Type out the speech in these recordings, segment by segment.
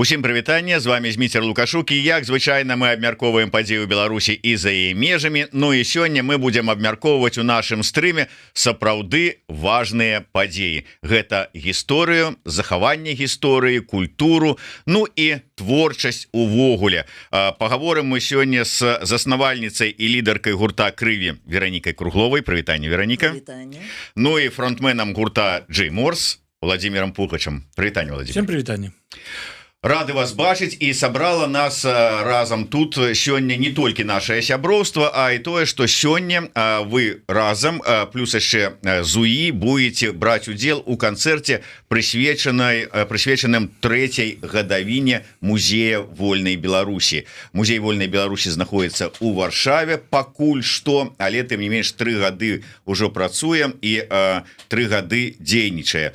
Усім прывітанне, з вамі Зміцер Лукашук, і, як звычайна, мы абмяркоўваем падзеі ў Беларусі і за яе межамі. Ну і сёння мы будзем абмяркоўваць у нашым стрыме сапраўды важныя падзеі. Гэта гісторыю, захаванне гісторыі, культуру, ну і творчасць увогуле. Пагаворым мы сёння з заснавальніцай і лідаркай гурта «Крыві» Веранікай Кругловай. Прывітанне, Вераніка. Ну і фронтменам гурта Джей Морс Уладзімірам Пукачам. Прывітанне, Уладзімір. Усім прывітанне. Рады вас бачыць. І сабрала нас разам тут сёння не толькі наша сяброўства, а і тое, что сёння вы разам плюс яшчэ ЗУІ будете браць удзел у канцэрце, прысвечаным трэцяй гадавіне музея вольнай Беларусі. Музей вольнай Беларусі знаходіцца у Варшаве пакуль што, але тым не менш 3 гады ўжо працуем і 3 гады дзейнічае.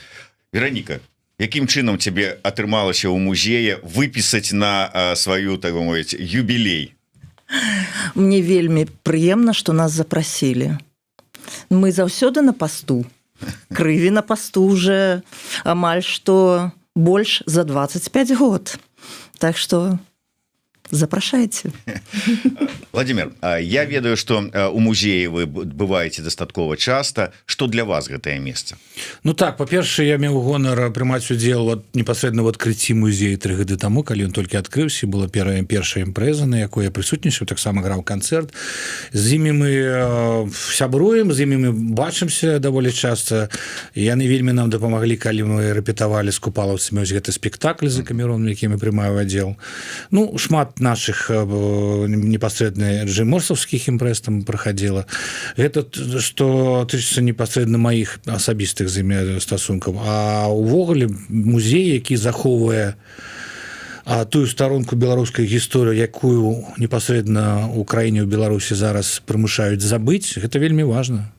Вераніка, якім чынам тебе атрымалася ў музея выпісаць на сваю, так бы мовіць, юбілей? Мне вельмі прыемна, что нас запрасілі. Мы заўсёды на пасту. «Крыві» на пасту уже амаль што больш за 25 год, так что запрашайце. Уладзімір, я ведаю, что у музеі вы бываеце дастаткова часто. Что для вас гэтае месца? Ну так, па-першае, я меў гонар прымаць удзел вот непасрэдна в адкрыцці музея 3 гады таму, калі ён толькі адкрыўся. Была першая імпрэза, на якой я прысутнічаў, таксама граў канцэрт. З імі мы сябруем, з імі мы бачымся даволі часта. Яны вельмі нам дапамаглі, калі мы рэпетавалі з купалаўцамі ось гэты спектакль за камерон, які мы прымаю аддзел. Ну, шмат наших непасрэдна джейморсаўскіх імпрэз там праходзіла. Гэта что тычыцца непасрэдна маіх асабістых з імі стасункаў. А увогуле музей, які захоўвае тую старонку беларускай гісторыю, якую непасрэдна у краіне, у Беларусі зараз прымушаюць забыць, гэта вельмі важно.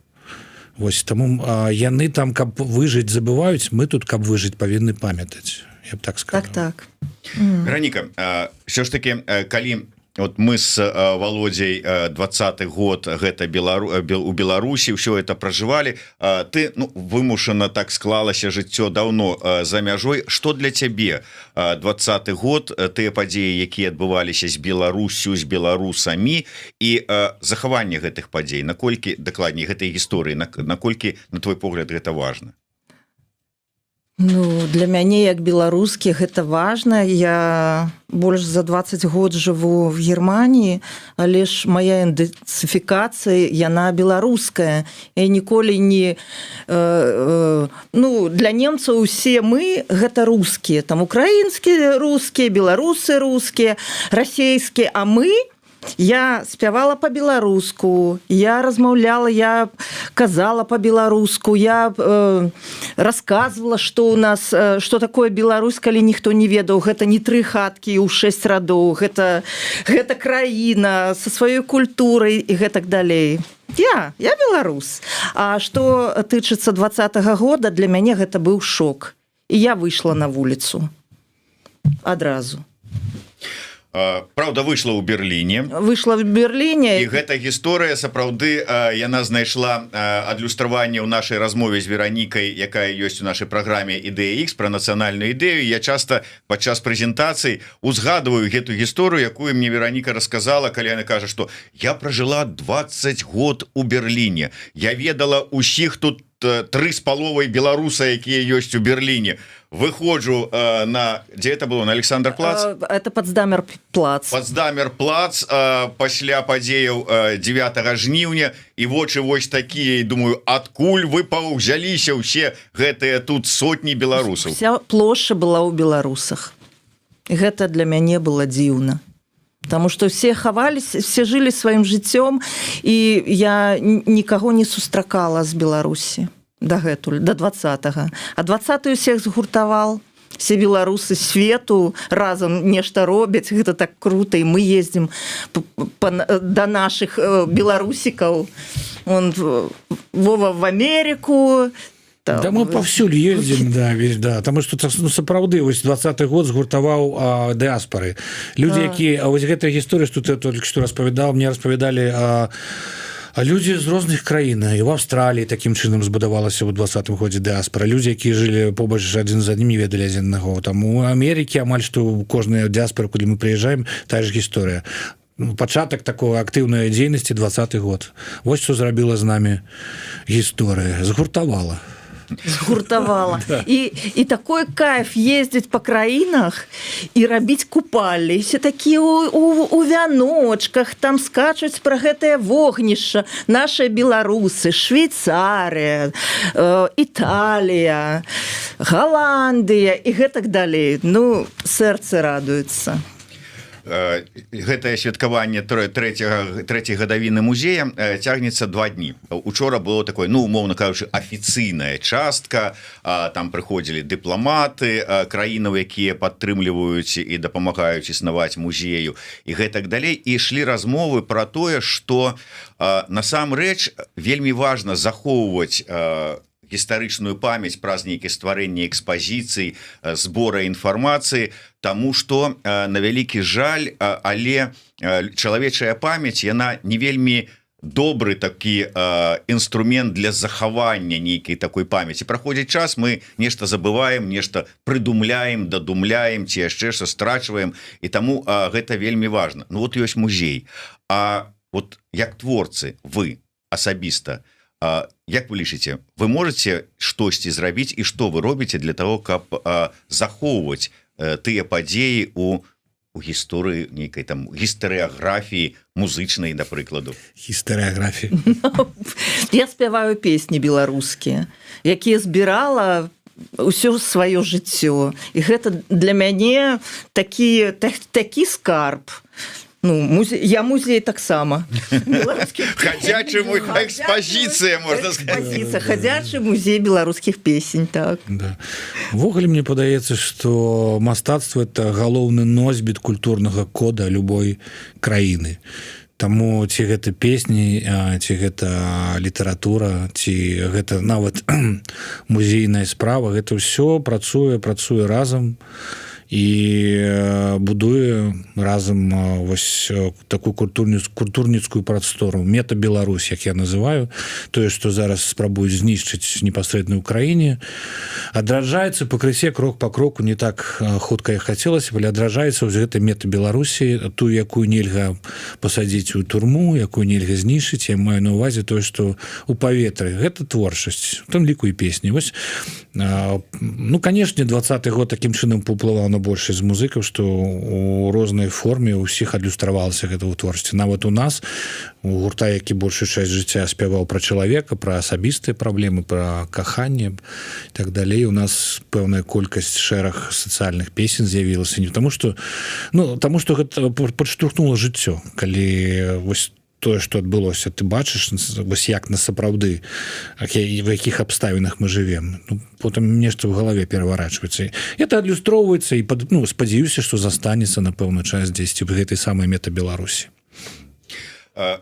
Вось таму яны там, каб выжыць, забываюць, мы тут, каб выжыць, павінны памятаць, я б так сказал. Так. Вераніка, усё ж такі, калі вот мы с Володей 20-й год гэта у Беларусі все это проживали, ты, ну, вымушана, так склалася жыццё, давно за мяжой. Что для цябе 20-й год, тыя падзеі, якія адбываліся з Беларусю, з беларусамі, і захаванне гэтых падзей, наколькі, дакладней, гэтай гісторыі, наколькі, на твой погляд, гэта важно? Ну, для мяне як беларускі гэта важна. Я больш за 20 год жыву в Германії, але ж моя ідэнтыфікацыя, яна беларуская. Я ніколі не ну, для немцаў усе мы гэта рускія, там украінскія рускія, беларусы рускія, расійскія, а мы, я спявала по-беларуску, я размаўляла, я казала по-беларуску, я рассказывала, что у нас, что такое Беларусь, калі ніхто не ведаў. Гэта не тры хаткі ў шесть радоў, гэта краіна со сваёй культурай і гэтак далей. Я беларус. А что тычыцца 20-го года, для мяне гэта быў шок, і я выйшла на вуліцу адразу. Праўда, выйшла ў Берліне. Выйшла в Берліне. І гэта гісторыя сапраўды, яна знайшла адлюстраванне ў нашай размове з Веранікай, якая ёсць у нашай праграме «Ідэя X» про нацыянальную ідэю. Я часто падчас прэзентацый узгадываю гэту гісторыю, якую мне Вераніка рассказала, калі яна кажа, что я прожила 20 год у Берліне, я ведала усіх тут 3,5 беларуса, якія ёсць у Берліне, выходжу на, дзе это было, на Александр Плац? Это Потсдамер Плац. Потсдамер Плац пасля падзеяў 9 жніўня, і вочы вось такія, і думаю: адкуль вы паўзяліся ўсе гэтыя тут сотні беларусаў? Вся плошча была ў беларусах. Гэта для мяне было дзіўна. Потому что все хавались, все жылі сваім жыццём, і я нікаго не сустракала з Беларусі дагэтуль, до 20-го. А 20 усех згуртавал. Все беларусы свету разам нешта робяць, гэта так круто, і мы ездзім да наших беларусікаў. Он Вова в Америку там. Да мы паўсюль ездзім, да, весь, да, потому что, ну, сапраўды вось 20-й год згуртаваў дыаспоры, люди, якія, а вось гэтая гісторыя, что ты только что распавядаў, мне распавядалі А людзі з розных краін, і в Австраліі таким чынам збудавалася ў 20-м годзе дыаспора, людзі, якія жылі побач адзін за аднім, не ведалі адзін аднаго. Там у Амерыкі амаль што кожная дыаспора, куды мы прыязджаем, тая ж гісторыя. Ну, пачатак такой актыўнай дзейнасці — 20-ы год. Вось што зрабіла з намі гісторыя: згуртавала. Згуртавала. І такой кайф ездзіць по краінах і рабіць купаллі. Все такія у вяночках там скачуць пра гэтае вогнішча. Наши беларусы, Швейцарыя, Італія, Галандыя і гэтак далей. Ну, сэрца радуецца. Гэтае святкаванне трэцяй гадавіны музея цягнецца 2 дні. Учора было такое, ну, умоўна кажучы, афіцыйная частка. Там прыходзілі дыпламаты краінаў, якія падтрымліваюць і дапамагаюць існаваць музею, і гэтак далей. І ішлі размовы про тое, что насамрэч вельмі важна захоўваць гістарычную памяць праз нейкія стварэнне экспазіцый, збора інфармацыі, тому что, на вялікі жаль, але чалавечая памяць, яна не вельмі добры такі інструмент для захавання нейкай такой памяці. Праходзіць час, мы нешта забываем, нешта прыдумляем, дадумляем ці яшчэ що страчваем, і таму гэта вельмі важна. Ну вот ёсць музей, а вот як творцы вы асабіста, як вы лічыце, вы можете штосьці зрабіць і што вы робіце для того, каб захоўваць тыя падзеі у гісторыі, нейкай там гістарыяграфіі музычнай, да прыкладу? Гістарыяграфіі. Я спяваю песні беларускія, якія збірала ўсё сваё жыццё, і гэта для мяне такі скарб. Ну, музей, я музей таксама. Хадзячы экспазіцыя, можна сказать. Хадзячы музей беларускіх песень, так. Да. Увогуле, мне падаецца, что мастацтва — это галоўны носьбіт культурнага кода любой краіны. Таму ці гэта песні, ці гэта літаратура, ці гэта нават музейная справа, гэта ўсё працуе разам і будуе разам вось такую культурніцкую прастору, мета-Беларусь, як я называю тое, што зараз спрабуюць знішчыць непасрэдна ў краіне, адраджаецца пакрысе, крок по кроку, не так хутка, як хацелася, але адраджаецца ўжо гэта мета-Беларусі, ту, якую нельга пасадзіць у турму, якую нельга знішчыць. Я маю на увазе тое, што у паветры, гэта творчасць, у том ліку і песні. Вось, ну, конечно, 20-ы год таким чынам паўплываў на большасць з музыкаў, што у рознай форме ўсіх адлюстравалася гэта ў творчасці. Нават у нас, у гурта, які большую часць жыцця спяваў пра чалавека, пра асабістыя праблемы, пра каханне, так далей, у нас пэўная колькасць, шэраг сацыяльных песен з'явілася не таму, что, ну, таму что гэта падштурхнула жыццё, калі вось тое, что адбылося, ты бачыш вось як на сапраўды, в якіх абставінах мы живем. Ну, потым нешта в галаве пераварачваецца, это адлюстроўваецца і под, ну, спадзяюся, что застанецца на пэўны час дзесьці в гэтай самай мета-Беларусі.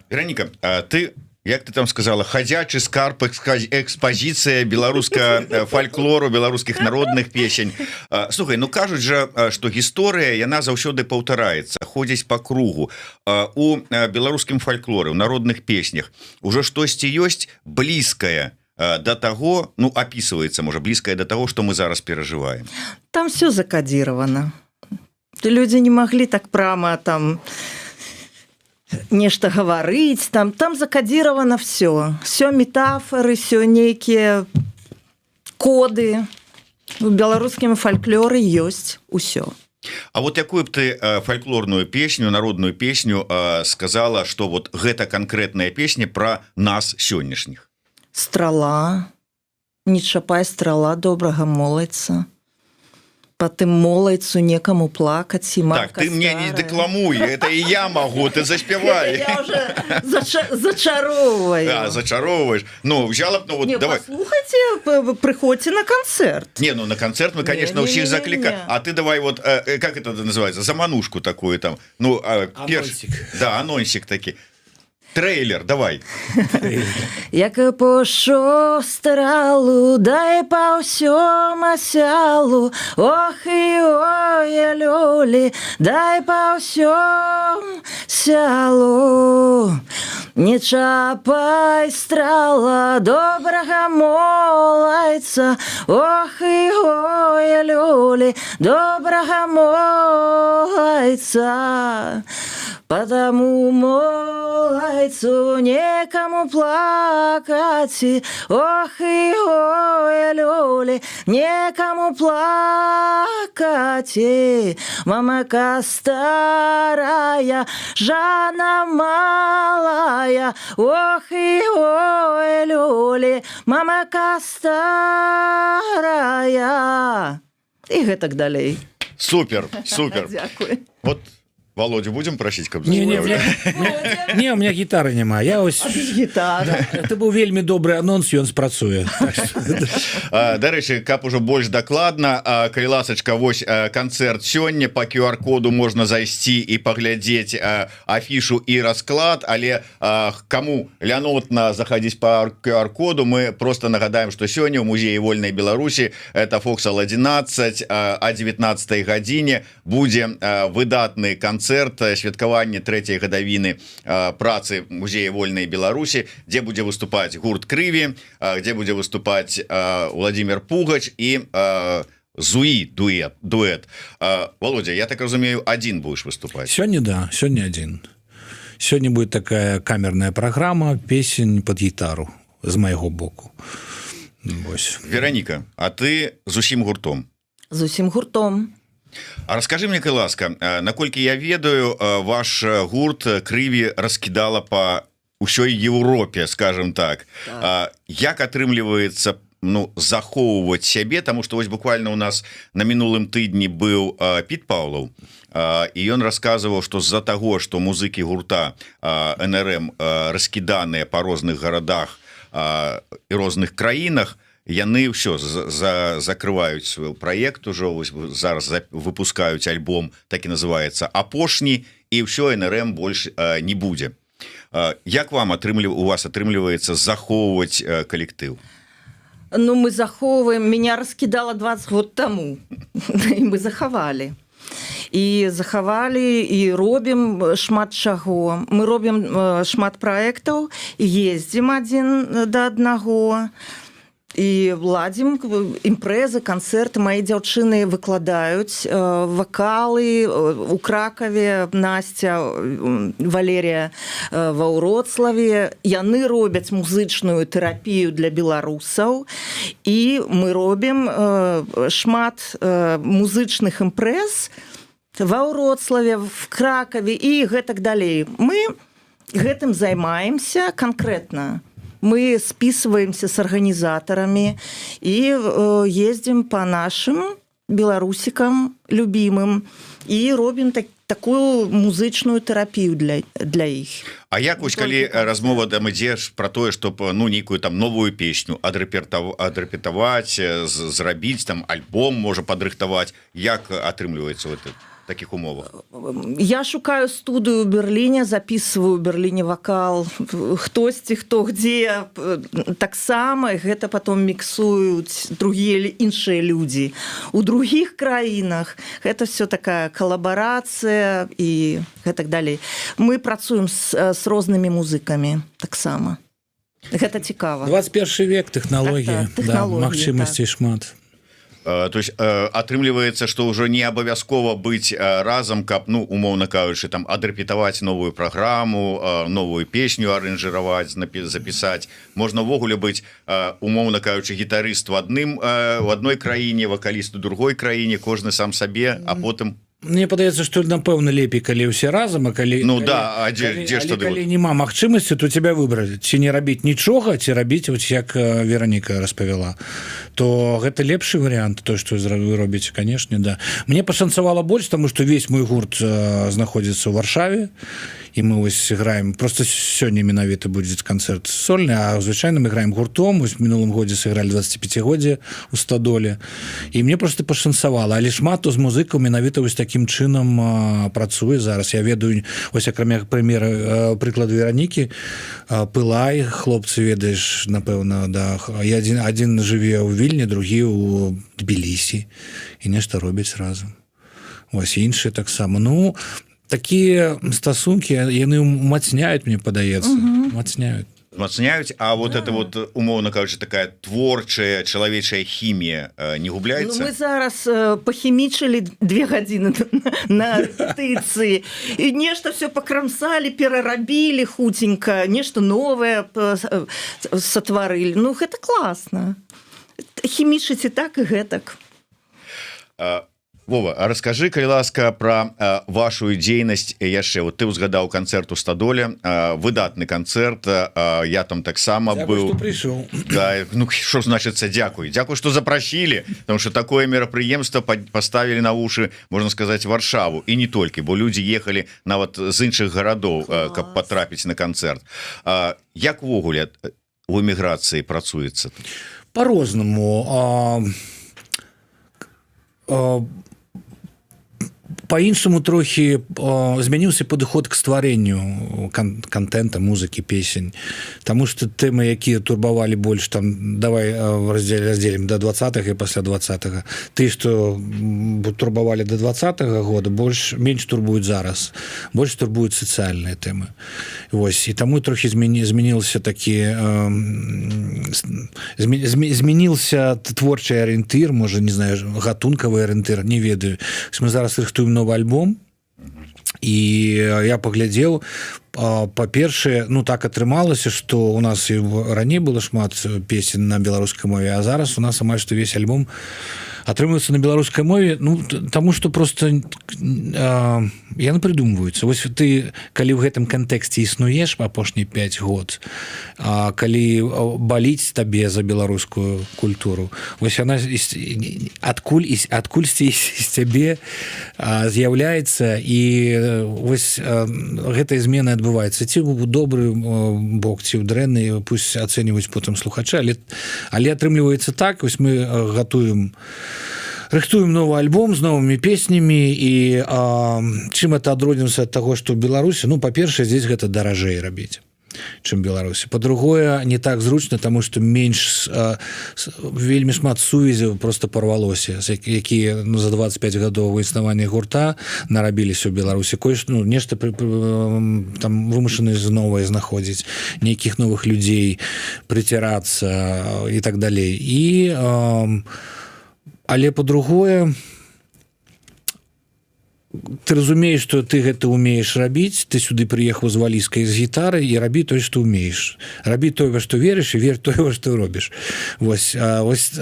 Вераніка, ты, як ты там сказала, хадзячы скарб, экспазіцыя беларуска фальклору, беларускіх народных песень. Слухай, ну кажуць жа, что гісторыя, яна заўсёды паўтараецца, ходзіць по кругу. У беларускім фальклоры, у народных песнях уже штосьці ёсць блізкае до таго, ну, описывается, можа, блізкае до того, что мы зараз перажываем? Там все закодировано. Люди не могли так прямо там нешта гаварыць. Там закодировано все, все метафоры, все нейкія коды. У беларускім фальклоры ёсць усё. А вот якую б ты фальклорную песню, народную песню сказала, что вот гэта конкретная песня про нас сённяшніх? «Страла», «Не чапай, страла, добрага молодца, по тым молайцу некаму плакаць», і Так, ты мне не дэкламуй, это і я могу, ты заспявай. Зачароўваю. Зачароўваешь. Ну, взяла б, ну вот не, давай. Слухайте, прыходзьце на канцэрт. Не, ну на концерт мы, конечно, ўсіх заклікаем. А ты давай вот, как это называется, заманушку такую там, ну, да, анонсик такі, трейлер давай. Як пушу стралу, дай па ўсём асялу, ох і ой, люлі, дай па ўсём сялу. Не чапай, страла, добрага молайца. Ох і ой, люлі, добрага молайца. Потому молайцу некому плакать. Ох и ой, люли, некому плакать. Мамака старая, Жанна малая. Ох и ой, люли, мамака старая. І гэтак далей. Супер, супер. Дзякую. Вот Володю будем просить, каб Не, заспявалі? не, у меня гітары няма. Я ось Гітара. Это быў вельмі добры анонс, ён спрацуе. Так што- Дарэчы, каб ужо больш дакладна, калі ласачка, вось канцэрт сёння, по QR-коду можна зайсці і паглядзець афішу і расклад. Але кому лянотна заходзіць по QR-коду, мы просто нагадаем, что сёння ў музеі вольнай Беларусі, это Фоксал 11, а 19 гадзіне будзе выдатны канцэрт, святкаванне трэцяй гадавіны працы музея вольнай Беларусі, дзе будзе выступаць гурт «Крыві», где будзе выступаць Владимир Пугач і Зуі дуэт. Володя, я так разумею, один будешь выступать? Сёння да, сёння один. Сёння будет такая камерная праграма песень под гітару з майго боку. Вось. Вероніка, а ты з усім гуртом? З усім гуртом. А расскажи мне, калі ласка, наколькі я ведаю, ваш гурт «Крыві» раскідала по ўсёй Еўропе, скажем так. Так. Як атрымліваецца, ну, захоўваць сябе? Тому что вось буквально у нас на мінулым тыдні быў Піт Паўлаў, і ён рассказываў, что з-за таго, что музыкі гурта НРМ раскіданыя по розных гарадах і розных краінах, яны ўсё закрываюць свой праект ужо, вось зараз выпускаюць альбом, так і называется, «Апошні», і ўсё, НРМ больш не будзе. Як вам атрымлів у вас атрымліваецца захоўваць калектыў? Ну, мы захоўваем. Меня раскідала 20 год таму, і мы захавалі і захавалі, і робім шмат чаго. Мы робім шмат праектаў, ездзім адзін да аднаго і ладзім імпрэзы, канцэрты. Мои дзяўчыны выкладаюць вакалы у Кракаве, Настя, Валерія ва Ўроцлаве. Яны робяць музычную тэрапію для беларусаў, і мы робім шмат музычных імпрэз ва Ўроцлаве, в Кракаве і гэтак далей. Мы гэтым займаемся канкрэтна, мы списываемся с организаторами и ездим по нашим беларусикам любимым и робім такую музычную тэрапію для іх. А як вось, калі размова там ідзе ж про тое, чтоб, ну, нейкую там новую песню адрэпетаваць, зрабіць там альбом, можа, падрыхтаваць, як атрымліваецца в это таких умовах? Я шукаю студыю ў Берліне, записываю ў Берліне вакал, хтосьці, хто где, таксама гэта потом міксуюць другія, іншыя людзі у других краінах. Это все такая калабарацыя і гэтак далей. Мы працуем с рознымі музыкамі таксама, гэта цікава. 21 век, тэхналогіі, Так, да, тэхналогіі, магчымасцей шмат. То есть атрымліваецца, что ўжо не абавязкова быць разам, каб, ну, умоўна кажучы, там адрэпетаваць новую праграму, новую песню аранжыраваць, запісаць. Можна ўвогуле быць, умоўна кажучы, гітарыст в адной краіне, вакаліст у другой краіне, кожны сам сабе, а потым Мне падаецца, што, напэўна, лепей, калі ўсе разам, а калі Ну калі, да, а дзе, калі, дзе ж але тады калі вот? няма магчымасці, то тебя выбраць: ці не рабіць нічога, ці рабіць вот як Вераніка распавяла, то гэта лепшы варыянт, той, што вы робіце, конечно, да. Мне пашанцавала больш, тому что весь мой гурт знаходзіцца ў Варшаве, і мы вось граем, просто сёння менавіта будзе канцэрт сольны, а звычайна мы граем гуртом. Вось мінулым годзе сыгралі 25годдзе у Стадоле, і мне просто пашанцавала. Але шмат з музыкаў менавіта вось таким чынам працуе зараз. Я ведаю, ось акрамя прымера, прыкладу Веранікі, Пылай, хлопцы, ведаеш, напэўна, да, я адзін жыве ў Вільні, другі у Тбілісі, і нешта робяць разам. Ось іншыя таксама. Ну, такія стасункі, яны умацняюць, мне падаецца. Узмацняюць. Узмацняюць. А вот Да. это вот, умоўна кажучы, такая творчая чалавечая хімія не губляецца? Ну, мы зараз пахімічылі 2 гадзіны на рэпетыцыі і нешта все пакрамсалі, перарабілі хуценька, нешта новае сатварылі. Ну, гэта класна хімічыць і так, і гэтак. Вова, а расскажы, калі ласка, про вашу дзейнасць яшчэ. Вот ты узгадаў канцэрт у Стадоле, выдатны канцэрт, я там таксама Дзякуй, быў. што прыйшоў. Да, ну что значится дзякуй? Дзякуй, что запрасілі, потому что такое мерапрыемство поставили на уши, можно сказать, Варшаву, и не толькі, бо люди ехали нават з іншых гарадоў, каб потрапіць на канцэрт. Як увогуле у эміграцыі працуецца? По-рознаму. По-іншаму трохі змяніўся падыход к стварэнню контента, музыкі, песень. Таму что тэмы, якія турбавалі больш там, давай раздзелім до 20 і пасля 20. Ты что турбавалі до 20-го года, больш менш турбуюць зараз, больш турбуюць сацыяльныя тэмы. Вось, і таму трохі змянілася такі змянился творчы арыентыр, можа, не знаю, гатункавы арыентыр, не ведаю. Вось мы зараз рыхтуем новы альбом, і я паглядзеў, па-першае, ну, так атрымалася, что у нас і раней было шмат песен на беларускай мове, а зараз у нас амаль што весь альбом атрымліваецца на беларускай мове. Ну, таму что просто яны прыдумваюцца. Вось ты калі ў гэтым кантэксце існуеш апошні 5 год, калі баліць табе за беларускую культуру, вось яна адкульсьці з цябе з'яўляецца, і вось гэтыя змены адбываюцца ці ў добры бок, ці ў дрэнны, пусть ацэньваюць потым слухачы, але атрымліваецца так. Вось мы гатуем, рыхтуем новы альбом з новымі песнямі, і чым это адрозніваецца ад таго, што ў Беларусі? Ну, па-першае, здесь гэта даражэй рабіць, чым Беларусі. Па-другое, не так зручна, таму что менш вельмі шмат сувязяў просто порвалося, якія, ну, за 25 гадоў існавання гурта нарабіліся ў Беларусі. Кое, ну, нешта там вымушаны зновай знаходзіць, нейкіх новых людзей прыцірацца і так далей. І але па-другое, ты разумееш, что ты гэта умееш рабіць, ты сюды прыехаў з валізкай, з гітарай, і рабі той, что умееш, рабі той, во што верыш, і вер той, во што робіш. Вось, вось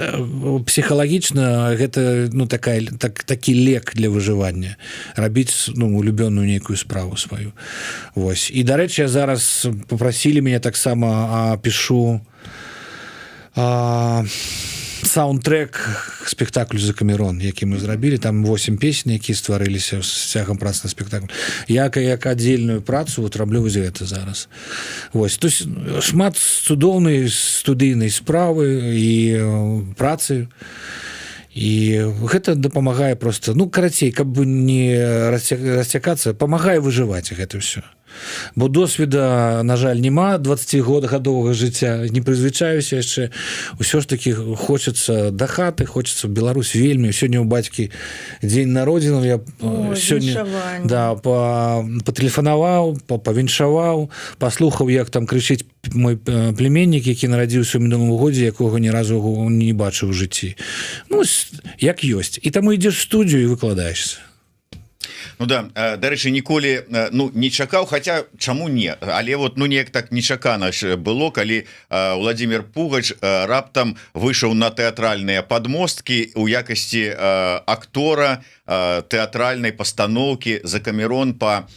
псіхалагічна гэта, ну, такая такі лек для выжывання — рабіць, ну, улюбёную нейкую справу сваю. Вось, і, дарэчы, я зараз, попросили меня таксама, пишу саундтрек к спектаклю «Закамерон», які мы зрабілі. Там 8 песень, якія стварыліся з цягам працы на спектакль. Як аддзельную працу вот раблю вось гэта зараз. Вось, то есть шмат цудоўнай студыйнай справы і працы, і гэта дапамагае просто, ну, карацей, каб бы не расцякацца, памагае выжываць гэта ўсё, бо досведа, на жаль, няма 20 гадовага жыцця, не прызвычаюся яшчэ. Ўсё ж таки хочется да хаты, хочется Беларусь вельмі. Сёння у бацькі дзень народзінаў, я сёння, да, патэлефанаваў, павіншаваў, паслухаў, як там крычыць мой племеннік, які нарадзіўся ў мінулым годзе, якога ні разу не бачыў у жыцці. Ну, як ёсць, і таму ідзеш студію і выкладаешься. Ну да, дарэчы, ніколі, ну, не чакаў, хотя чаму не, але вот, ну, неяк так нечакана ж было, калі Владимир Пугач раптам выйшаў на тэатральныя падмосткі у якасці актора тэатральнай пастаноўкі «Закамерон» по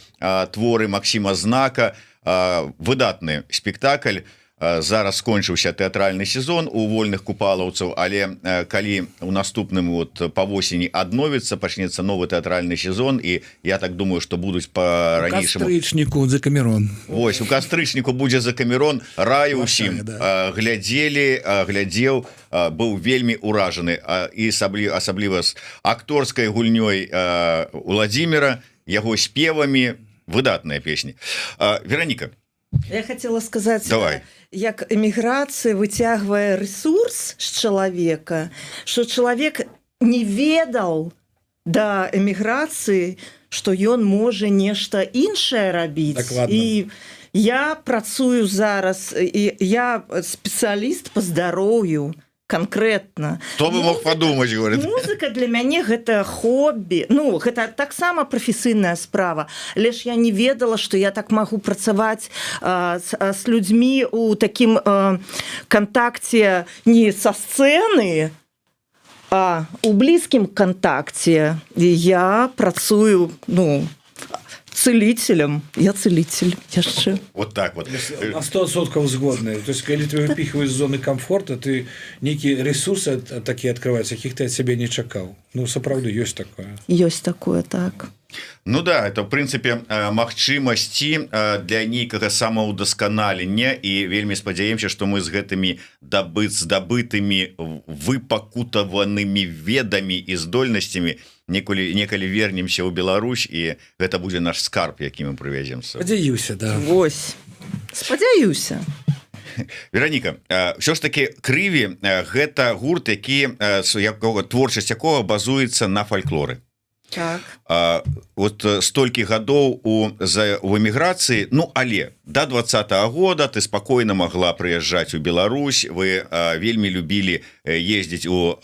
творы Максима Знака. Выдатны спектакль. Зараз скончыўся тэатральны сезон у вольных купалаўцаў, але калі у наступным, вот по восені адновіцца, пачнецца новы тэатральны сезон, і я так думаю, что будуць по-ранейшаму Кастрычніку «Закамерон». Вось, у кастрычніку будзе «Закамерон», раю усім, да. Глядзелі, глядзеў, быў вельмі уражаны і асабліва з акторскай гульнёй Владимира, яго спевамі, выдатная песні. Вероніка. Я хотела сказать, Давай. як эміграцыя выцягвае ресурс з чалавека, что чалавек не ведаў да эміграцыі, что ён можа нешта іншае рабіць. Дакладна. І Я працую зараз, і я спецыяліст по здароўю конкретно. Кто бы мог подумать, говорит. Музыка для мяне гэта хобі. Ну, гэта таксама прафесійная справа, але ж я не ведала, что я так магу працаваць з людзьмі у такім кантакце, не са сцэны, а у блізкім кантакце. І я працую, ну, целителем. Я целитель яшчэ. Вот так вот. На 100% згодны. То есть калі ты выпихиваешь з зоны комфорта, ты нейкія ресурсы такія открываюцца, якіх ты ад сябе не чакаў. Ну, сапраўды, ёсць такое. Ёсць такое, так. Ну да, это в принципе магчымасці для нейкага самаўдасканалення, і вельмі спадзяемся, что мы з гэтымі здабытымі, выпакутаванымі ведамі і здольнасцямі некалі вернемся ў Беларусь, і гэта будзе наш скарб, які мы прывязем с Спадзяюся, да. Вось, спадзяюся. Вераніка, ўсё ж таки Крыві — гэта гурт, які якога творчасць якога базуецца на фальклоры. Так. Вот столькі гадоў у за у эміграцыі, ну, але до 20-го года ты спокойно могла прыязджаць у Беларусь, вы вельмі любілі ездзіць у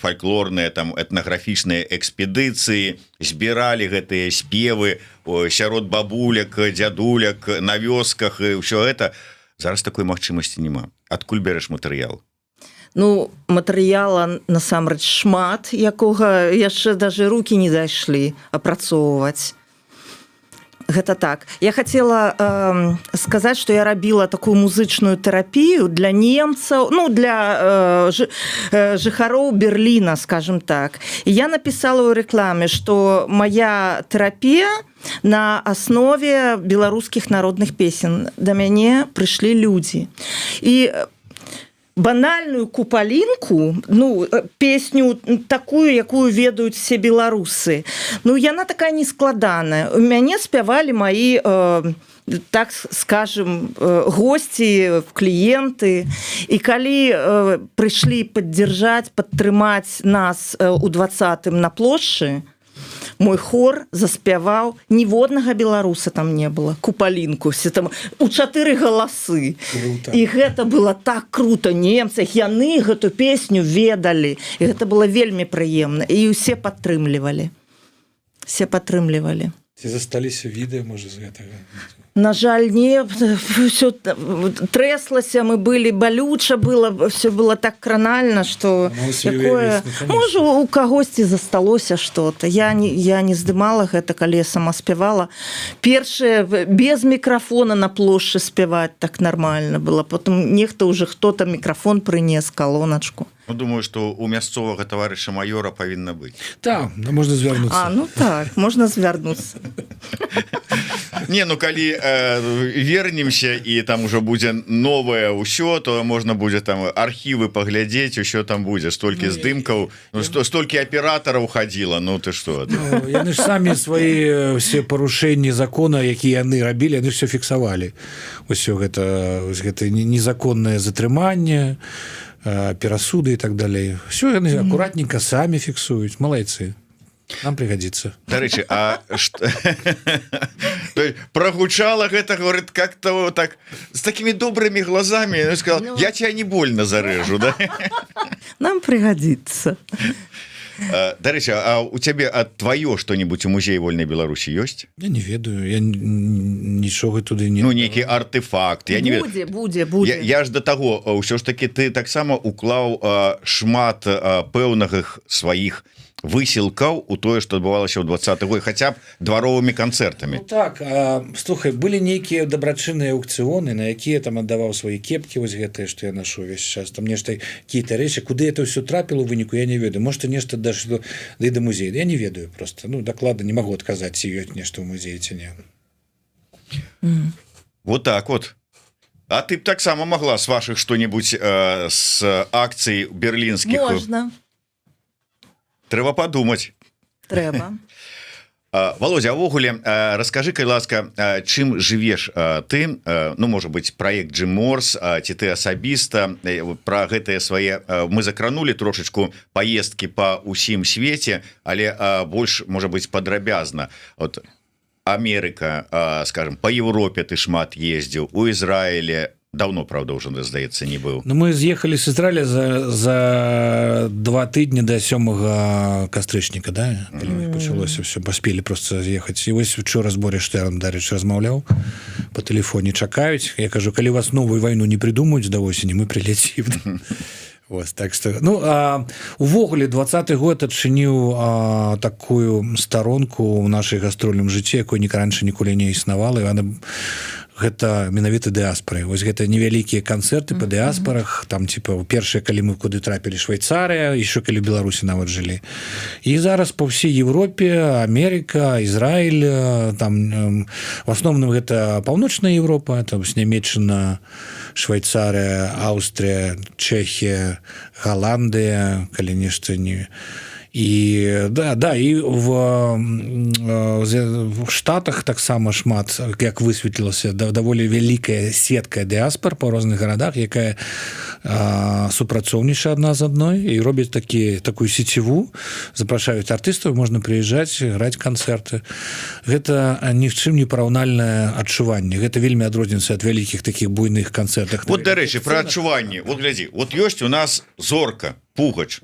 фальклорныя, там, этнаграфічныя экспедыцыі, збіралі гэтыя спевы сярод бабуляк, дзядуляк на вёсках, і ўсё это. Зараз такой магчымасці няма. Адкуль бярэш матэрыял? Ну, матэрыяла насамрэч шмат, якога яшчэ даже руки не дайшлі апрацоўваць. Гэта так. Я хотела сказаць, что я рабіла такую музычную тэрапію для немцаў, ну, для жыхароў Берліна, скажем так. І я написала ў рэкламе, что моя тэрапія на аснове беларускіх народных песен. Да мяне прыйшлі людзі і банальную «Купалінку», ну, песню такую, якую ведаюць все беларусы, ну, яна такая нескладаная, у мяне спявалі мои, так скажем, гости, кліенты. І калі прыйшлі поддержать, падтрымаць нас у 20-м на плошчы, мой хор заспяваў, ніводнага беларуса там не было, «Купалінку», все там у чатыры галасы. Круто. І гэта было так круто. Немцах яны гэту песню ведалі, і гэта было вельмі прыемна, і усе падтрымлівалі, все падтрымлівалі. Ці засталіся відэа, можа, з гэтага? На жаль, не. Все трэслася, мы былі, балюча было, все было так кранальна, что Могу себе якое уявіць, ну, конечно. Можа, у кагосьці засталося что-то. Я не здымала гэта, калі я сама спявала. Першае, без мікрафона на плошчы спяваць так нормально было, потом нехта уже, кто-то мікрафон прынес, калоначку. Ну, думаю, что у мясцовага таварыша майора павінна быць. Так, ну, можна звярнуцца. А, ну так, можна звярнуцца. Не, ну калі вернемся і там уже будзе новае ўсё, то можна будзе там архівы паглядзець, усё там будзе, столькі Ну, здымкаў, ну, что столькі аператараў хадзіла, ну ты что ты. Ну, яны ж самі свае все парушэнні закона, якія яны рабілі, яны все фіксавалі, усё гэта, вось гэта незаконнае затрыманне, перасуды і так далей, все яны акуратненько самі фіксуюць. Малайцы, нам пригодится. Дарэчы, а что. То есть прогучала гэта, говорит, как-то вот так, с такими добрыми глазами, ну, сказал: Ну. «Я тебя не больно зарежу», да? Нам пригодится. Дарэчы, а у цябе ад твоё что-нибудь у музеі вольнай Беларусі ёсць? Я не ведаю, я нічога туды не Ну, нейкі артефакт, я не ведаю. Будзе, будзе, будзе. Я ж до таго, ўсё ж таки ты таксама уклаў шмат пэўных сваіх высілкаў у тое, что адбывалася ў 20 год, хаця б дваровымі канцэртамі. Ну, так, слухай, былі нейкія дабрачынныя аўкцыёны, на якія там аддаваў свае кепкі, вось гэтыя, што я нашу увесь час, там нешта, какие-то рэчы. Куды это ўсё трапіла у выніку, я не ведаю. Может, нешта дашло да і да музея, я не ведаю просто, ну, дакладна не магу адказаць, ці ёсць нешта ў музеі, ці не. Вот так вот. А ты б таксама могла с ваших что-нибудь с акцый берлінскіх. Можна. Трэба подумать. Трэба. Володя, увогуле расскажи, калі ласка, чым жывеш ты? Ну, может быть, проект Джим Морс ці ты асабіста, вот про гэтыя свае мы закранули трошечку поездки по усім свеце, але больш, может быть, падрабязна вот. Америка, скажем, по Европе ты шмат ездзіў, у Ізраіле давно, правда, уже, здаецца, не быў. Ну, мы з'ехалі з Ізраіля за 2 тыдні до 7 кастрычніка, да, пачалося все, паспелі просто з'ехаць. І вось учора з Боря Штэрн, дарэчы, размаўляў по тэлефоне, чакаюць. Я кажу: «Калі вас новую вайну не придумаюць да восені, мы прилетим». Вот, так что, ну, увогуле 20-ы год адчыніў такую старонку ў нашай гастрольным жыцці, якой не раньше ніколі не існавала, і она гэта менавіта дыаспоры. Вось гэта невялікія канцэрты по дыаспорах там, типа, першыя, калі мы куды трапілі, Швейцарыя, еще калі Беларусі нават жылі, і зараз по всей Европе, Америка, Израиль, там в асноўным гэта Паўночная Европа, там Нямеччына, Швейцария, Аўстрія, Чехія, Голландыя, калі нешта не. І да, і в Штатах таксама шмат, як высветлілася, да, даволі вялікая сетка дыаспор по розных гарадах, якая супрацоўнічае адна з адной і робяць такую сеціву, запрашаюць артыстаў, можна прыязджаць граць канцэрты. Гэта ні з чым не параўнальнае адчуванне, гэта вельмі адрозніваецца ад вялікіх таких буйных канцэртах. Вот, дарэчы, про адчуванне. Вот глядзі, вот ёсць у нас зорка Пугач,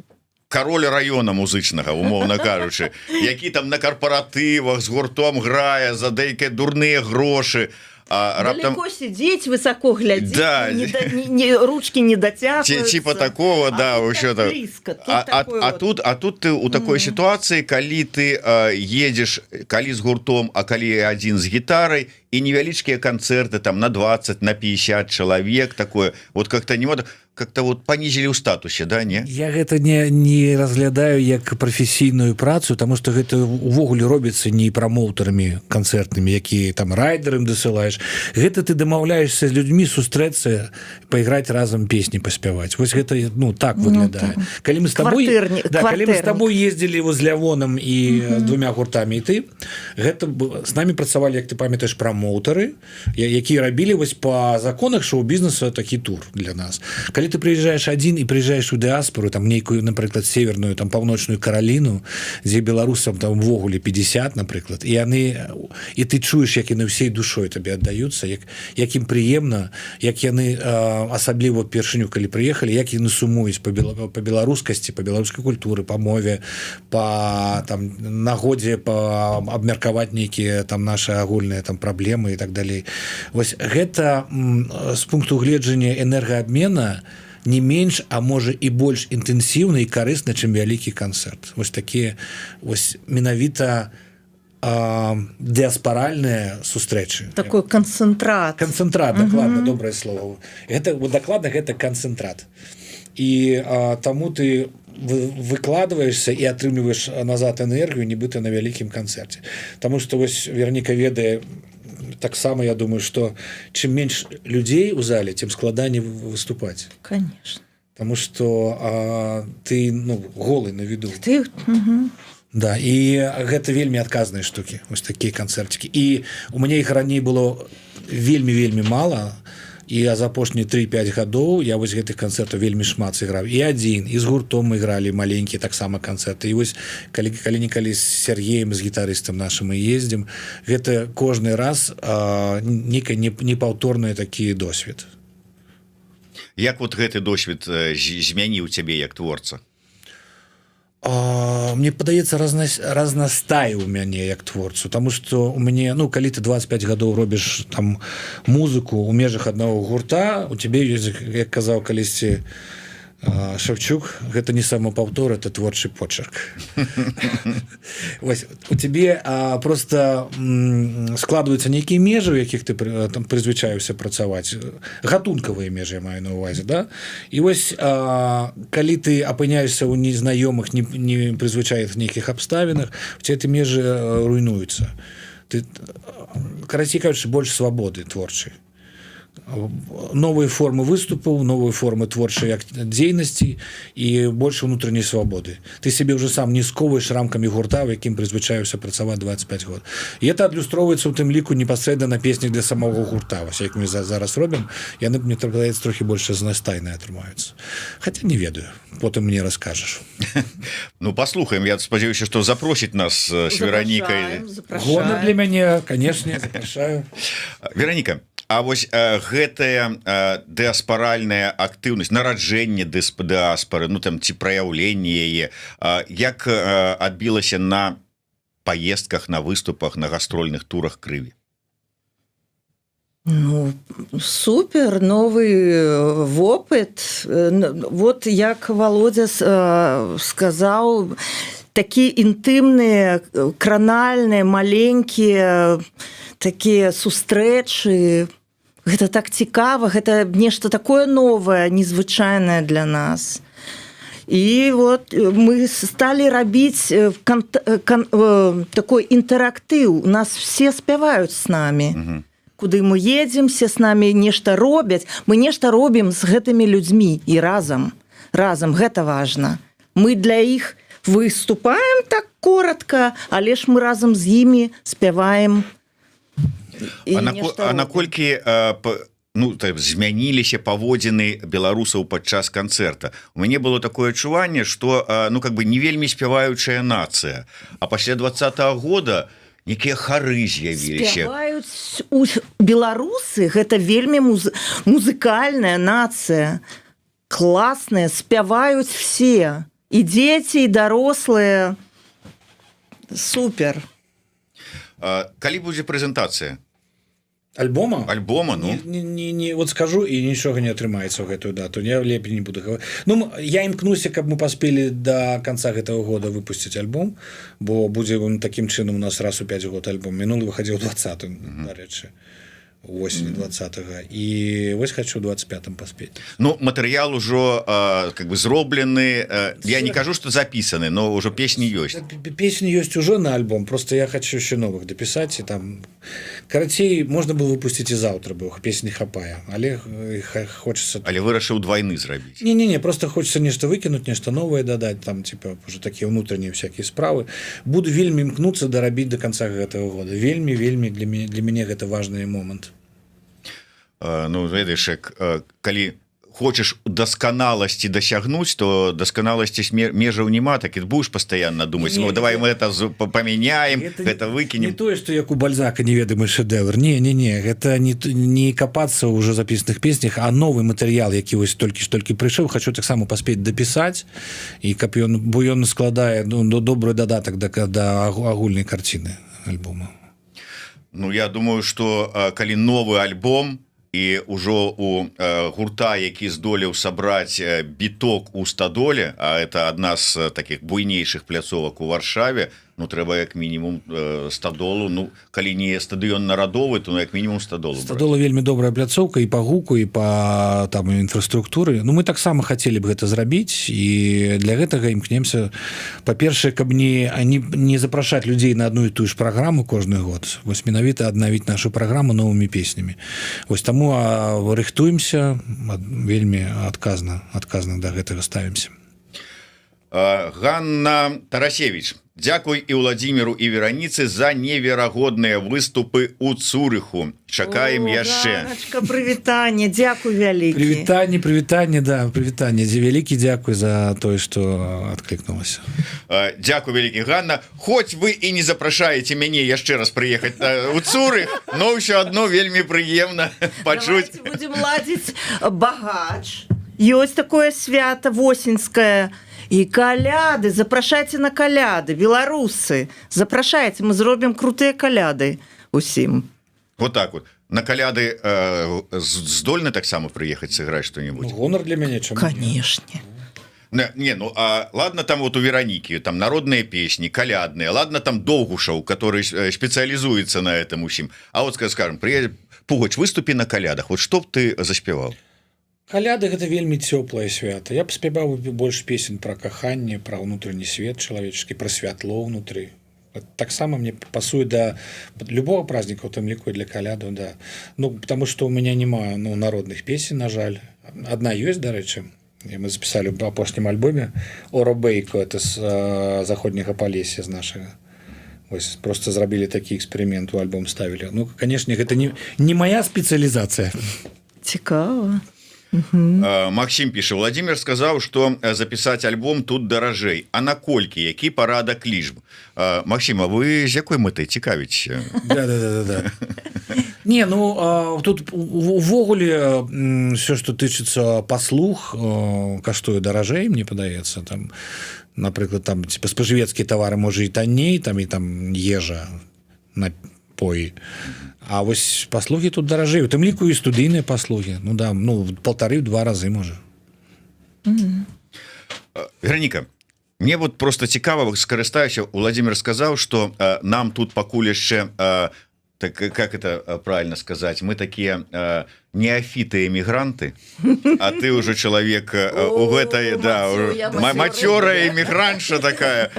король района музычнага, умоўна кажучы, які там на карпаратывах з гуртом грае за дэйкія дурныя грошы, а раптам сидеть, высоко глядеть, да. Не, не, не, ручки не дотягиваются. Типа такого, а да, тут так близко, тут а, вот. А тут ты у такой ситуации, калі ты едешь, калі з гуртом, а калі один з гітарай, і невялічкія канцэрты там на 20, на 50 чалавек, такое вот как-то не вот, как-то вот понизили ў статусе, да, не? Я гэта не разглядаю як прафесійную працу, тому что гэта увогуле робіцца не прамоўтарамі канцэртнымі, якія там райдерам дасылаеш. Гэта ты дамаўляешься з людзьмі сустрэцца, пайграць разам, песні паспяваць. Вось гэта, ну, так выглядае. Ну, калі мы с тобой, да, калі мы с тобой ездили з Лявоном і двумя гуртамі, і ты, гэта с нами працавалі, як ты памятаеш, прамоўтары, якія рабілі вось по законах шоу-бізнеса такі тур для нас. Калі ты приезжаешь один і приезжаешь у дыаспору там нейкую, напрыклад, Северную, там, Паўночную Караліну, дзе беларусам там увогуле 50, напрыклад, і яны, і ты чуеш, як яны всей душой табе аддаюцца, як ім прыемна, як яны, асабліва першыню, калі прыехалі, як яны сумуюць по беларускасці, по беларускай культуры, по мове, по там нагодзе по абмеркаваць нейкія там наши агульныя там праблемы і так далей. Вось гэта з пункту гледжання энергаабмена не менш, а можа, і больш інтэнсіўна і карысна, чым вялікі канцэрт. Вось такія вось менавіта дыаспаральныя сустрэчы. Такой канцэнтрат. Канцэнтрат, дакладна, добрае слово. Гэта вот дакладна, гэта канцэнтрат. І таму ты выкладваешься і атрымліваеш назад энергію, нібыта на вялікім канцэрце. Таму что вось Верніка ведае таксама, я думаю, что чым менш людзей у зале, тем складаней выступаць. Конечно. Потому что ты, ну, голы на виду. Ты. Да, і гэта вельмі адказныя штукі, вось такія канцэрцікі. І у мяне іх раней было вельмі, вельмі мала, і я за апошнія 3-5 гадоў я вось гэтых канцэртаў вельмі шмат сыграў і адзін, і з гуртом мы ігралі маленькія таксама канцэрты. І вось калі калі-нікалі з Сергеем, з гітарыстам нашым, мы ездзім, гэта кожны раз нейкая непаўторны такі досвед. Як вот гэты досвед змяніў цябе як творца? Мне падаецца, разнастаю у мяне як творцу, тому что у мяне, ну, калі ты 25 гадоў робіш там музыку у межах аднаго гурта, у тебе ёсць, як казаў калісьці Шавчук, гэта не самапаўтор, это творчы почерк. Вось, у тебе просто складваюцца нейкія межы, у якіх ты там прызвычаюся працаваць, гатункавыя межы я маю на увазе, да. І вось калі ты апыняешься ў незнаёмых, не прызвычаных нейкіх абставінах, у тебя эти межы руйнуюцца, ты, карацей кажучы, больш свабоды творчай. Новыя формы выступаў, новыя формы творчай дзейнасці і больш унутранняй свабоды. Ты сябе уже сам не сковаеш рамкамі гурта, в якім прызвычаюся працаваць 25 год. І это адлюстроўваецца у тым ліку непасрэдна на песнях для самого гурта. Вось як мы зараз робім, яны, мне здаецца, трохі больш разнастайныя атрымаюцца. Хотя не ведаю, потым мне расскажешь. Ну, послухаем. Я спадзяюся, что запросіць нас с Веронікай. Гонар для мяне, конечно, запрашаю. Вероніка, а вось гэтая дыаспаральная актыўнасць, нараджэнне дыаспоры, ну там ці праяўленне яе, як адбілася на поездках, на выступах, на гастрольных турах Крыві? Ну, супер, новы вопыт. Вот як Володя сказаў, такі інтымныя, кранальныя, маленькія такія сустрэчы. Гэта так цікава, гэта нешта такое новае, незвычайнае для нас. І вот мы сталі рабіць такой інтэрактыў. У нас все спяваюць с нами. Куды мы едзем, все с нами нешта робяць. Мы нешта робім з гэтымі людзьмі і разам. Разам, гэта важна. Мы для іх выступаем так коротко, але ж мы разам з імі спяваем і нешта А робім. наколькі ну так, змяніліся паводзіны беларусаў падчас канцэрта? У мяне было такое адчуванне, что ну, как бы не вельмі спяваючая нацыя, а пасля 20-го года некія хары з'явіліся. Спяваюць у беларусы, гэта вельмі музыкальная нацыя, класная, спяваюць все, і дзеці, і дарослыя, супер. Калі будзе прэзентацыя Альбома? Альбома, ну. Не, не, вот скажу, і нічога не атрымаецца ў гэтую дату, я лепей не буду гаварыць. Ну, я імкнуся, каб мы паспелі до конца гэтага года выпусціць альбом, бо будзе он таким чынам у нас раз у 5 год альбом. Мінулы выхадзіў 20, дарэчы, осені 20, і вось хочу 25 паспець. Ну, матэрыял ужо как бы зроблены, я не кажу, что запісаны, но ўжо песні ёсць. Песні ёсць ужо на альбом, просто я хочу еще новых дапісаць, і там, карацей, можна было выпусціць і заўтра бы, песні хапае, але хочется. Але вырашыў двайны зрабіць. Не, просто хочется нешта выкінуць, нешта новое дадаць, там типа уже такія ўнутраннія всякие справы. Буду вельмі імкнуцца дарабіць до конца гэтага года, вельмі, вельмі для мяне гэта важны момант. Ну, ведаеш, як, калі хочаш дасканаласці дасягнуць, то дасканаласці межаў няма, так і будешь постоянно думаць: Не, «Ну, давай мы это памяняем, гэта не выкінем». Тое, что як у Бальзака неведомый шедевр. Не, гэта не капацца ўжо запісаных песнях, а новы матэрыял, які вось толькі ж толькі прыйшоў, хочу таксама паспець дапісаць, і каб ён, бо ён складае, ну, добры дадатак да агульнай карціны альбома. Ну, я думаю, что калі новы альбом і ўжо у гурта, які здолеў сабраць біток у Стадоле, а это адна з таких буйнейшых пляцовак у Варшаве, ну, трэба як мінімум Стадолу, ну, калі не стадыён Народовы, то, ну, як мінімум Стадолу браць. Стадола вельмі добрая пляцоўка і па гуку, і па там інфраструктуры. Ну, мы таксама хацелі б гэта зрабіць, і для гэтага імкнемся, па-першае, каб не запрашаць людзей на одну і тую ж праграму кожны год, вось менавіта аднавіць нашу праграму новымі песнямі. Вось таму рыхтуемся, вельмі адказна да гэтага ставімся. Ганна Тарасевич: «Дзякуй і Владимиру, і Вераніцы за неверагодныя выступы у Цурыху. Чакаем яшчэ». Ганачка, прывітанне, дзякуй вялікі. Прывітанне, прывітанне, да, прывітанне, дзе вялікі дзякуй за тое, что адклікнулася. Дзякуй вялікі, Ганна. Хоць вы і не запрашаеце мяне яшчэ раз прыехаць у Цурых, но ўсё адно вельмі прыемна пачуць. Давайте будем ладзіць багач, ёсць такое свята восеньскае, і каляды. Запрашайце на каляды, беларусы, запрашайце, мы зробім крутыя каляды усім. Вот так вот на каляды здольны таксама прыехаць, сыграць что-нибудь? Ну, гонар для мяне, чаму не? Конечно. Не, ну а ладно, там вот у Вероники там народные песни, калядные, ладно, там Довгушев, который специализуется на этом усім. А вот, скажем, приедет Пугач, выступи на калядах, вот что б ты заспяваў? Каляды — гэта вельмі цёплае свята. Я б спяваў больш песен пра каханне, пра ўнутраны свет чалавечскі, пра святло ўнутры. Таксама мне пасуе да любого праздника, у тым ліку і для каляду, да. Ну, потому что у меня няма, ну, народных песен, на жаль. Одна ёсць, дарэчы, і мы записали в апошнім альбоме, «Оробейко», это з заходняга Палесся, з нашага. Вось, просто зрабілі такі эксперимент, у альбом ставілі. Ну, конечно, гэта не моя спецыялізацыя. Цікава. Максім піша: «Уладзімір сказаў, что запісаць альбом тут даражэй. А наколькі, які парадак лічб?» Максіма, вы з якой мэтай цікавіць? Да. Не, ну тут увогуле все, что тычыцца паслуг, каштуе даражэй, мне падаецца. Там, напрыклад, там, типа, спажывецкія тавары, можа, і танней, там, і там ежа, напоі. А вось паслугі тут даражэй, у тым ліку і студыйныя паслугі. Ну да, ну, полторы-два разы, можа. Вераніка, мне вот просто цікава, скарыстаюся, Уладзімір сказаў, что нам тут пакуль яшчэ, так, как это правильно сказать, мы такие неофиты, эмигранты, а ты уже человек у гэтай, да, матерая эмигрантша такая.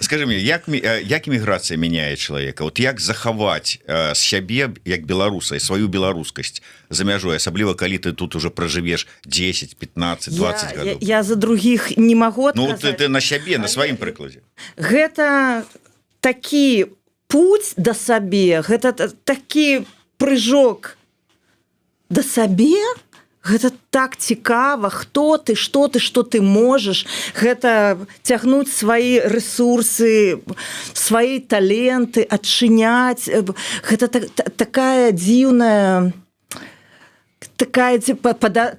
Скажи мне, як эміграцыя меняет человека? Вот як захаваць сябе як беларуса і сваю беларускасць за мяжой, асабліва калі ты тут уже проживешь 10, 15, 20 я, гадоў? Я за других не могу. Ну, ты на сябе, на сваім прыкладзе. Гэта такі путь да сабе, гэта такі прыжок да сабе. Гэта так цікава, хто ты, что ты, что ты можаш. Гэта цягнуць свае ресурсы, свае таленты, адчыняць. Гэта такая дзіўная, такая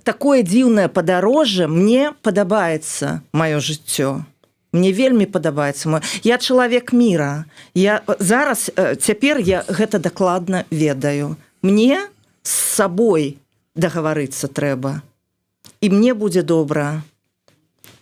такое дзіўнае падарожжа. Мне падабаецца маё жыццё, мне вельмі падабаецца мой. Я чалавек мира. Я зараз, цяпер я гэта дакладна ведаю. Мне з сабой дагаварыцца трэба, і мне будзе добра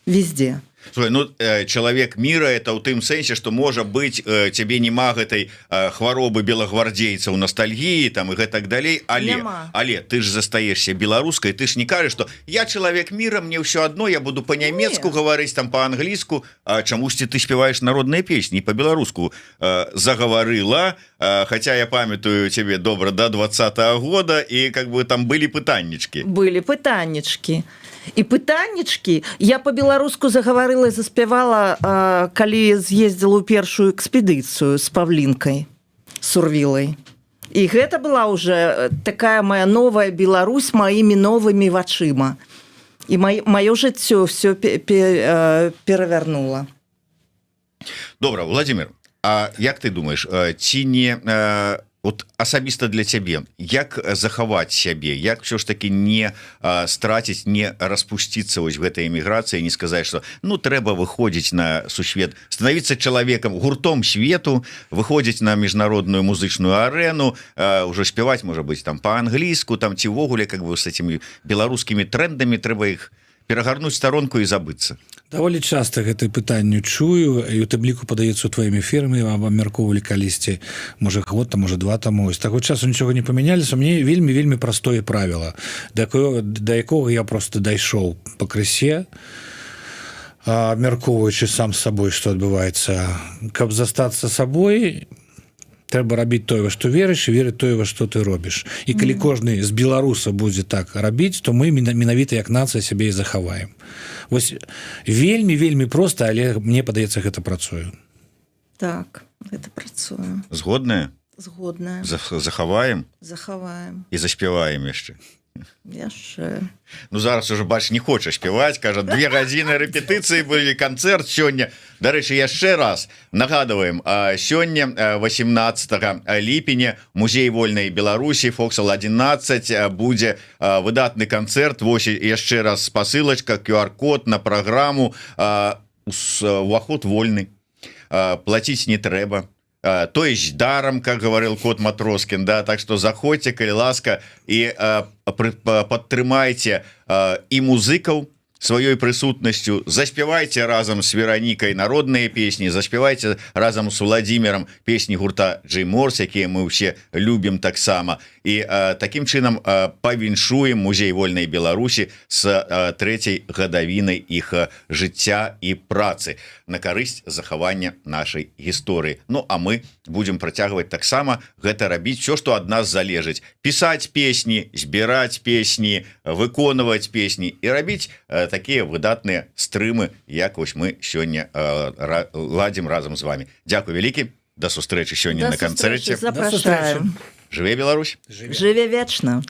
везде. Слухай, ну, чалавек мира — это ў тым сэнсе, что, можа быть, цябе няма гэтай хваробы белагвардзейцаў, ностальгіі там і гэтак далей, але Няма. але ты ж застаешься беларускай. Ты ж не кажаш, что я чалавек мира, мне ўсё одно, я буду по-нямецку Не. гаварыць там, по-англійску. А чамусьці ты спяваеш народныя песні, по-беларуску загаварыла, хотя я памятаю цябе добра до 20-го года, і как бы там былі пытаннічкі. Былі пытаннічкі і пытаннічкі. Я по-беларуску загаварыла і заспявала, калі з'ездзіла ў першую экспедыцыю з Павлінкай Сурвілай, і гэта была уже такая моя новая Беларусь маімі новымі вачыма, і маё жыццё все перавярнула. Добра, Уладзімір, А як ты думаешь, ці не вот асабіста для цябе, як захаваць сябе, як все ж таки не страціць, не распусціцца вось в гэтай эміграцыі, не сказаць, что, ну, трэба выходзіць на сусвет, становіцца чалавекам гуртом свету, выходзіць на міжнародную музычную арену, уже спяваць, можа быть, там, по-англійску там, ці ўвогуле как бы с этими беларускімі трендамі трэба іх перагарнуць старонку і забыцца? Даволі часто гэтае пытанне чую, і у тым ліку, падаецца, у тваім эфіры мы вам абмяркоўвалі калісьці, можа, год там, можа, два таму. З таго часу нічога не памяняліся. Мне вельмі, вельмі простое правіла, да якога я просто дайшоў пакрысе, абмяркоўваючы сам з сабой, што адбываецца. Каб застацца сабой, трэба рабіць тое, во што верыш, і верыць тое, во што ты робіш. І калі кожны з беларуса будзе так рабіць, то мы менавіта як нацыя сябе і захаваем. Вось вельмі, вельмі просто, але мне падаецца, гэта працуе. Так, это працуе. Згодная? Згодная. Захаваем. Захаваем. І заспяваем яшчэ. Яшчэ. Ну, зараз уже, бач, не хоча спяваць, кажа, 2 гадзіны рэпетыцыі былі, канцэрт сёння. Дарэчы, яшчэ раз нагадываем: сёння, 18 ліпеня, музей вольнай Беларусі, Фоксал 11, будзе выдатны канцэрт. Вось яшчэ раз спасылочка, QR-код на праграму. Уваход вольны, платіць не трэба, то есть даром, как говорил кот Матроскин, да. Так что заходзьце, калі ласка, і падтрымайце і музыкаў. сваёй прысутнасцю, заспявайце разам с Веранікай народныя песні, заспявайце разам с Уладзімірам песні гурта Джей Морс, якія мы ўсе любім таксама, і таким чынам павіншуем Музей вольнай Беларусі с трэцяй гадавінай іх жыцця і працы на карысць захавання нашай гісторыі. Ну а мы будем працягваць таксама гэта рабіць, все, что ад нас залежыць: пісаць песні, збіраць песні, выконваць песні і рабіць такія выдатныя стрымы, як вось мы сёння ладзім разам з вами. Дзякуй вялікі, да сустрэчы сёння Да на канцэрце. сустрэчы, запрашаем. Жыве Беларусь! Жыве вечна!